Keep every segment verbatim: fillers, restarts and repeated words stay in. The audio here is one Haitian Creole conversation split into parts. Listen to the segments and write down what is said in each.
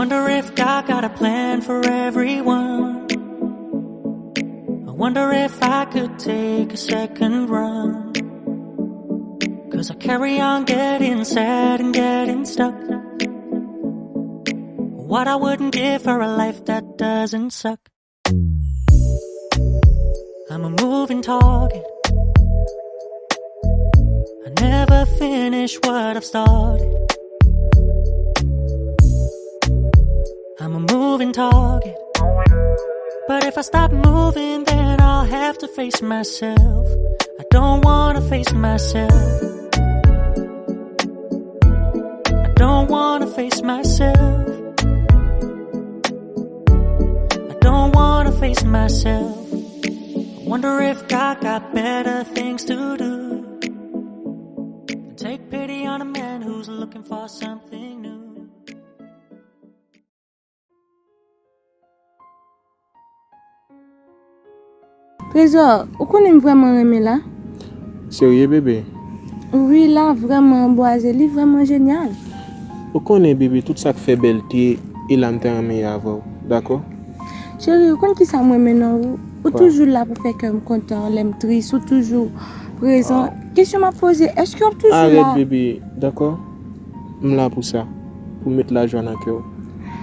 Wonder if God got a plan for everyone. I wonder if I could take a second run. 'Cause I carry on getting sad and getting stuck. What I wouldn't give for a life that doesn't suck. I'm a moving target. I never finish what I've started. I'm a moving target. But if I stop moving, then I'll have to face myself. I don't wanna face myself. I don't wanna face myself. I don't wanna face myself. I wonder if God got better things to do than take pity on a man who's looking for something new. Trezò, ou konnen m vrèman renmen la? Serye, bebe? Wi, la vrèman anbwaze, li vrèman jenyal. Ou konnen, bebe, tout sa k fè bèlte, e la m ta renmen ye avè w, dakò? Cheri, ou konn kisa m renmen nan ou? Ou toujou la pou fè kè m kontan, lè m tris, ou toujou prezan. Kesyon m ap poze, èske w ap toujou la? Arèt, bebe, dakò? M la pou sa, pou met lajwa nan kè w.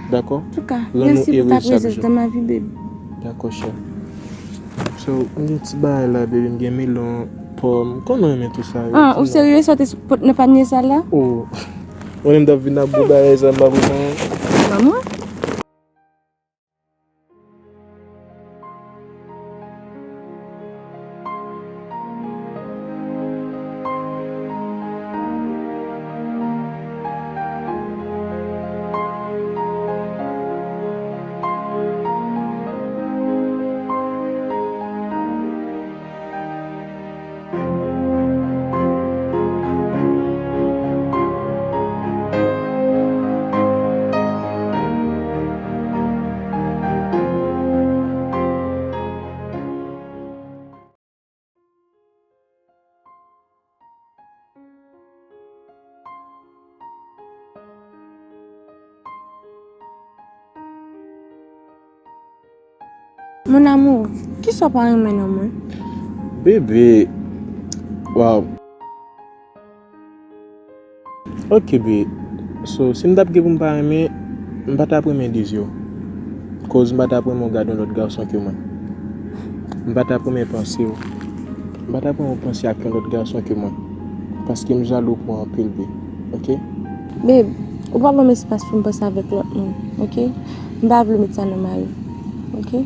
Dakò? Antouka, mèsi pou ta prezans nan ma vi, baby. Dakò, chè. So, m gen ti bagay la, baby, m gen melon, pòm. Kòman w renmen tout sa yo? Ah, ou serye? Sa w te sot nan panye sa la? Oh. Mwen menm t ap vin ak gwo bagay sa, m pa pou mwen. Manman? Mon amour, kisa w pa renmen nan mwen? Bebe, waw. Ok, be. So, si m t ap gen pou m pa renmen, m pa t ap renmen Dezyo. Koz m pa t ap renmen w gade yon lòt gason ke mwen. M pa t ap renmen panse w. M pa t ap renmen w panse ak yon lòt gason ke mwen. Paske m jalou pou w anpil, be. Ok? Babe, ou pa ban m espas pou m panse avèk lòt moun, ok? M pa vle w met sa nan may ou, ok?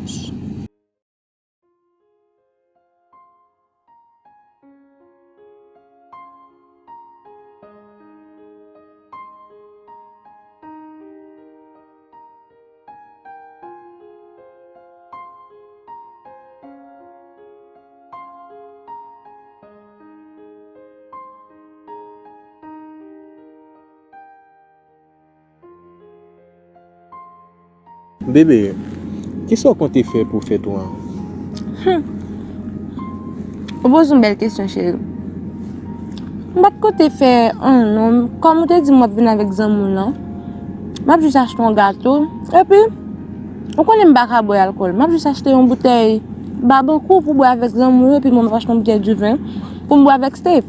Bebe, kisa w konte fè pou fèt ou an? Hmm. Ou poze yon bèl kesyon, cheri. M pa t konte fè anyen, non. Kòm ou te di m w ap vin avèk zanmi w lan, m ap jis achte yon gato. Epi, ou konnen m pa ka bwè alkòl. M ap jis achte yon boutèy Babankou pou bwè avèk zanmi w yo, epi mwen m ap achte yon boutèy diven pou m bwè avèk Steph.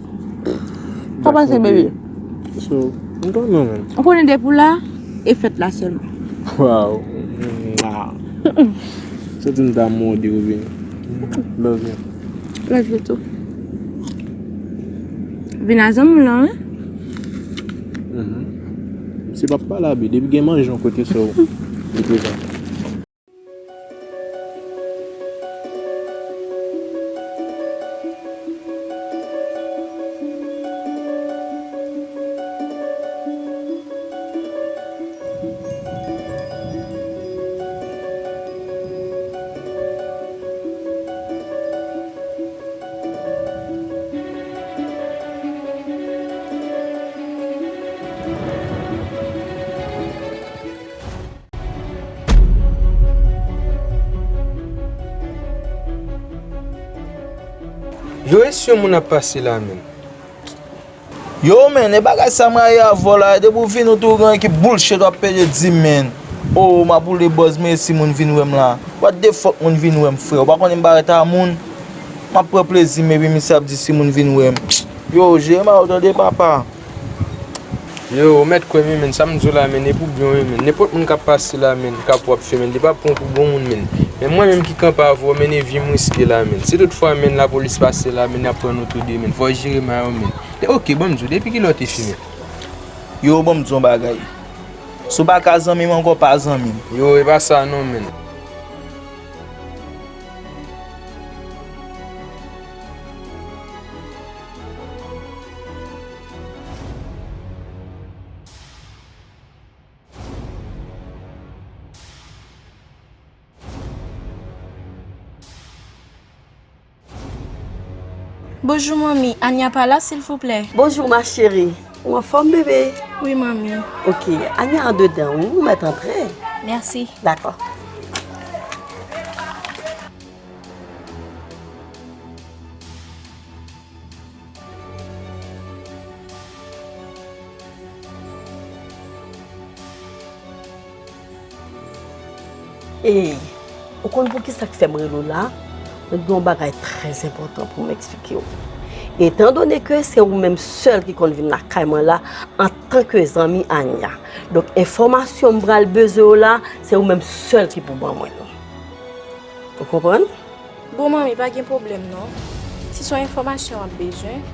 Sa w panse, baby? So, m konn non, men. Ou konnen depi w la, e fèt la sèlman. Waw. Mwa. Santi m ta mòde w vini. Love you. Love you too. Vin a zanmi w lan, wi. Mhm. Se pa pale abi, depi gen manje yon kote, so, li prezan. Yo, e si yon moun ap pase la, menm? Yo, menn, e bagay sa m rayi avè w la, depi w vini w tou gen ekip bullshit w ap pede di, menn. Oh, m ap woule buzz, men si moun vin wè m la. What the fuck moun vin wè m, frè? Ou pa konnen m parèt a moun? M ap pran plezi m, epi misye ap di si moun vin wè m. Yo, jere m a ou tande, papa. Yo, ou mèt kwè m, wi, menn, sa m di w la, menn, e pou byen w, wi, menn. Nenpòt moun k ap pase la, menn, k ap wè w ap fè, menn, li p ap pran w pou bon moun, menn. Men mwen menm ki kanpe avè w, menn, e vi m riske la, menn. Si tout fwa, menn, lapolis pase la, menn, y ap pran nou tou de, menn. Fò w jere may ou, menn. De, oke, ban m di w, depi kilè w te fimen? Yo, ban m di w yon bagay. Si w pa ka zanmi m ankò, pa zanmi m. Yo, e pa sa non, menn. Bonjou, manmi. Ania pa la, silvouplè? Bonjou, ma chérie. Ou anfòm, bebe? Wi, manmi. Ok, Ania andedan, wi. Ou mèt antre. Mèsi. Dakò. E, ou konn poukisa k fè m rele w la? Mwen gen yon bagay trè enpòtan pou m eksplike w. Etandone ke se ou menm sèl ki konn vin lakay mwen la antanke zanmi Ania, donk, enfòmasyon m pral bezwen yo la, se ou menm sèl ki pou ban mwen yo. Ou konprann? Bon, manmi, pa gen pwoblèm non. Si se yon enfòmasyon w ap bezwen,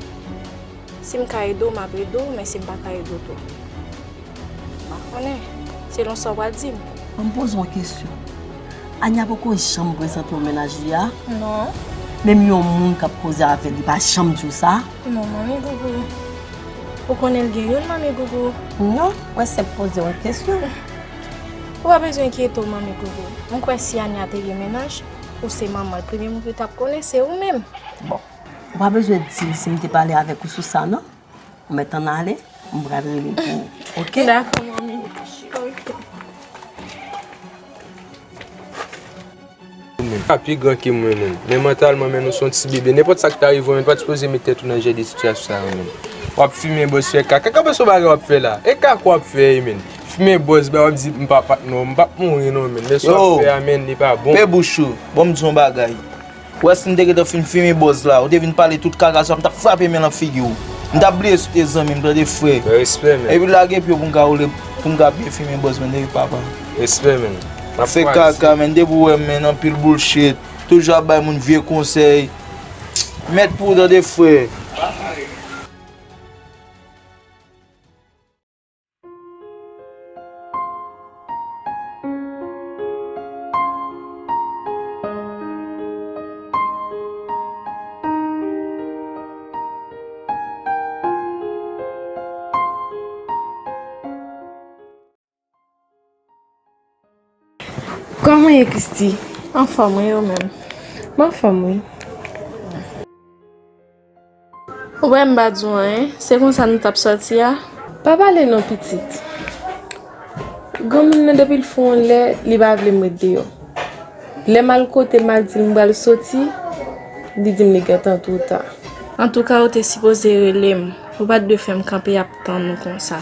si m ka ede w, m ap ede w, men si m pa ka ede w tou, m pa konnen. Selon sa w pral di m. Ban m poze w yon kesyon. Ania poko janm prezante w mennaj li a? Non. Menm yon moun k ap koze avè l, li pa janm di w sa? Non, manmi Gougou. Ou konnen l gen youn, manmi Gougou? Non, mwen senp poze w yon kesyon. Ou pa bezwen enkyete w, manmi Gougou. M kwè si Ania te gen mennaj, ou se manman l, premye moun ki t ap konnen se ou menm. Bon, ou pa bezwen di m si m te pale avèk ou sou sa, non. Ou mèt ann ale, m pral rele pou ou, oke? Dakò, manmi. Oke. Ou menm. Pa pi gran ke mwen, menm. Men mantalman, menm, ou se yon ti bebe. Nenpòt sa k ta rive w, menm, pa t sipoze met tèt ou nan jan de sitiyasyon sa yo, menm. W ap fimen bòz, fè kaka. Kaka pa se yon bagay w ap fè la. E kaka w ap fè, menm. Fimen bòz, ba w ap di m pa patnè w, m p ap mouri non, menm. Men sa w ap fè a, menm, li pa bon. Yo, pè bouch ou. Bon, m di yon bagay. Ou wè si m te gentan fin fimen bòz la, ou te vin pale tout kaka sa, m t ap frape men nan figi w. M t ap bliye si w te zanmi m, tande frè. Respè, menm. Epi lage pye w pou m ka woule, pou m ka byen fimen bòz, menm, depi papa. Respè, menm. M ap fè kaka, menm, depi w wè m, menm, anpil bullshit. Toujou ap bay moun vye konsèy. Mèt pou w, tande frè. Kòman w ye, Christy? Anfòm, wi, ou menm? M anfòm, wi. Ou wè m pa di w anyen, se konsa nou t ap sòti a. Pa pale non, pitit. Granmoun nan, depi l fè yon lè, li pa vle m ret deyò. Lè m al kote m al di l m pral soti, li di m li gentan twò ta. Antouka, ou te sipoze rele m. Ou pa t dwe fè m kanpe ap tann ou konsa.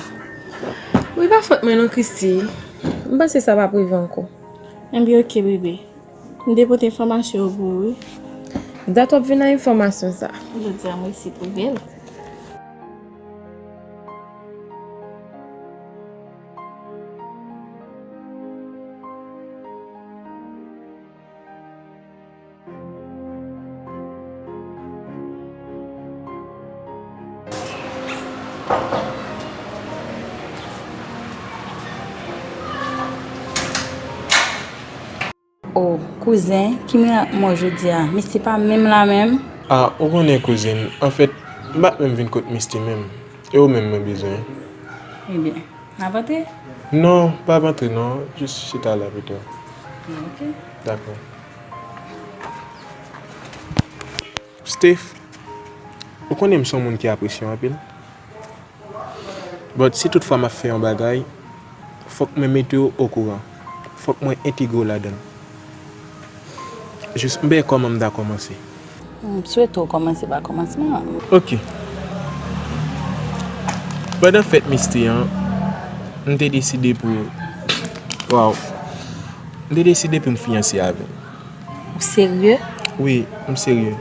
Wi, pa fòt mwen non, Christy. M panse sa p ap rive ankò. Enben, oke, bebe. M te pote enfòmasyon yo pou ou, wi. Dat w ap vin ak enfòmasyon sa? Jodi a, m resi twouve l. O, kouzen, ki mirak mwen jodi a? Misye pa menm la menm? A, ou konnen kouzin, anfèt, m pa t menm vin kot Misty menm. E ou menm mwen bezwen. Ebyen, n ap antre? Non, pa ap antre non, jis chita la pito. Ok. Dakò. Steph, ou konnen m se yon moun ki apresye w anpil. But si tout fwa m ap fè yon bagay, fòk mwen mete w okouran. Fòk mwen entegre w ladan l. Jis m pa kòman m ta kòmanse. M swete w kòmanse pa kòmansman an. Ok. Pandan fèt Misty an, m te deside pou Waw. M te deside pou m fiyanse avè l. Ou serye? Wi, m serye.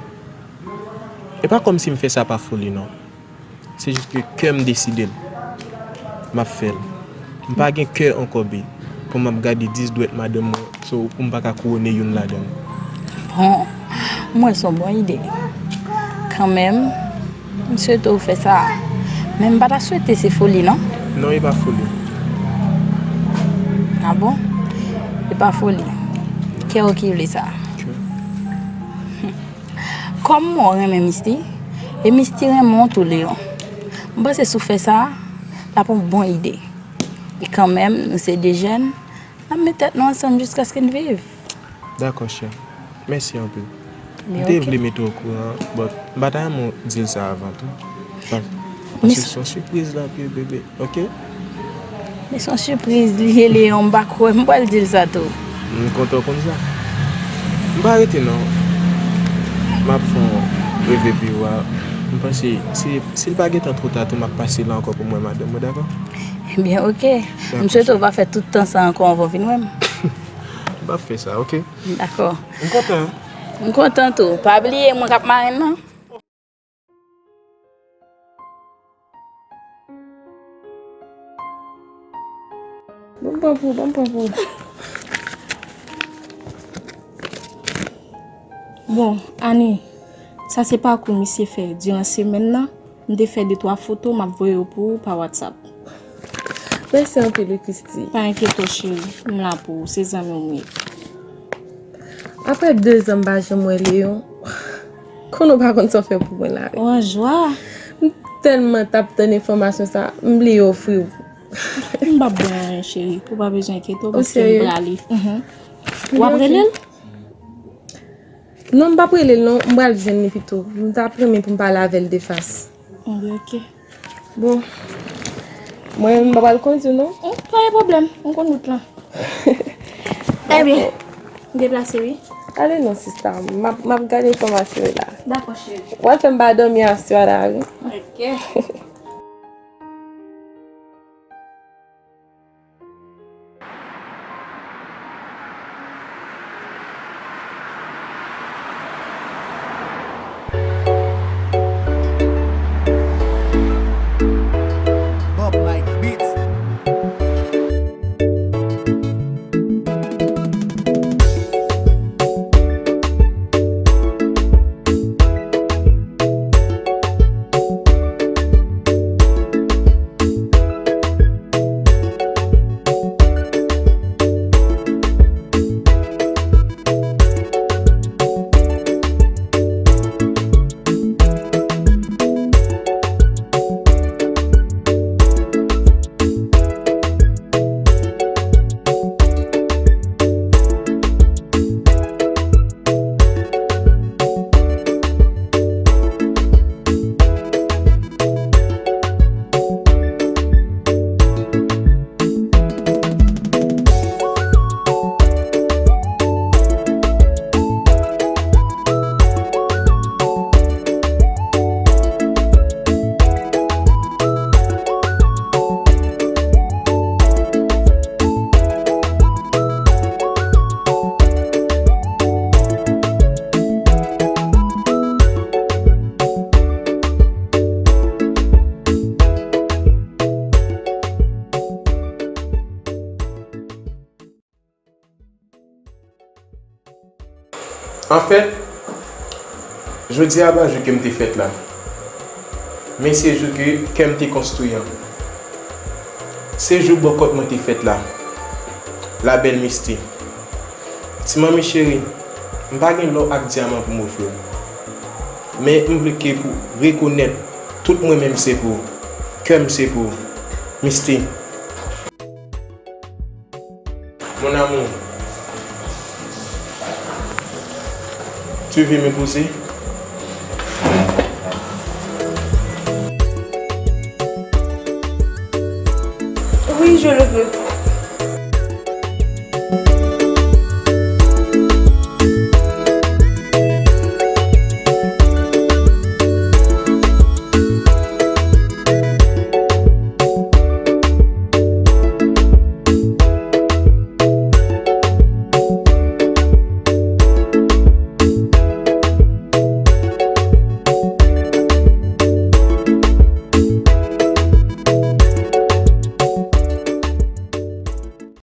E pa kòmsi m fè sa pa foli, non. Se jis ke kè m deside l. M ap fè l. M pa gen kè ankò, babe, pou m ap gade dis dwèt madanm mwen, so pou m pa ka kouwone youn ladan yo. Bon, m wè se yon bon ide. Kanmenm, m swete w fè sa. Men m pa ta swete se foli, non. Non, e pa foli. A bon? E pa foli. Kè w ki vle sa. Kè. Kòm mwen renmen Misty, e Misty renmen w tou, Léon. M panse si w fè sa, l ap yon bon ide. E kanmenm, nou se de jèn, n ap met tèt nou ansanm jiskaske n viv. Dakò, chè. Mèsi anpil. M te vle mete w okouran, but m pa ta renmen w di l sa avan tou. Paske se yon sipriz l ap ye, bebe, oke? Men se yon sipriz li ye, Léon, m pa kwè m pral di l sa tou. M kontan w konn sa. M pa rete non. M ap fè yon reve pi wa. M panse si, si l pa gentan twò ta tou, m ap pase la ankò pou m wè madanm mwen, dakò? Ebyen, oke. M swete w pa fè tout tan sa ankò anvan w vin wè m. M p ap fè sa, oke? Dakò. M kontan. M kontan tou. Pa bliye mwen k ap marenn nan. Ban m pran pou, ban m pran pou. Bon, Annie, sa se pakou misye fè diran semèn nan. M te fè de twa foto, m ap voye yo pou ou pa WhatsApp. Mèsi anpil wi, Christy. Pa enkyete w, cheri. M la pou ou. Se zanmi w m ye. Apre de zan m pa janm wè Léon, konnen w pa konn sa w fè pou mwen la wi. Ou an jwa. M tèlman t ap tann enfòmasyon sa, m bliye ofri w. M p ap bay anyen, cheri. Ou pa bezwen enkyete w, paske m prale. Ou ap rele l? Non, m p ap rele l non, m pral jwenn li pito. M t ap renmen pou m pale avè l de fas. Ebyen, oke. Bon, mwen, m pa pral kondui w non. Pa gen pwoblèm, m konn wout lan. Ebyen, m deplase wi. Ale non, sista, m ap, m ap gade enfòmasyon yo la. Dakò, cheri. W ap fè m pa dòmi aswè a la wi. Oke. Anfèt, jodi a pa jou ke m te fèt la, men se jou ke kè m te konstwi an. Se jou bòkòt mwen te fèt la, la belle Misty. Ti manmi cheri, m pa gen lò ak dyaman pou m ofri w, men m vle ke pou rekonèt tout mwen menm se pou ou, kè m se pou ou, Misty. Mon amour, tu veux m'épouser? Oui, je le veux.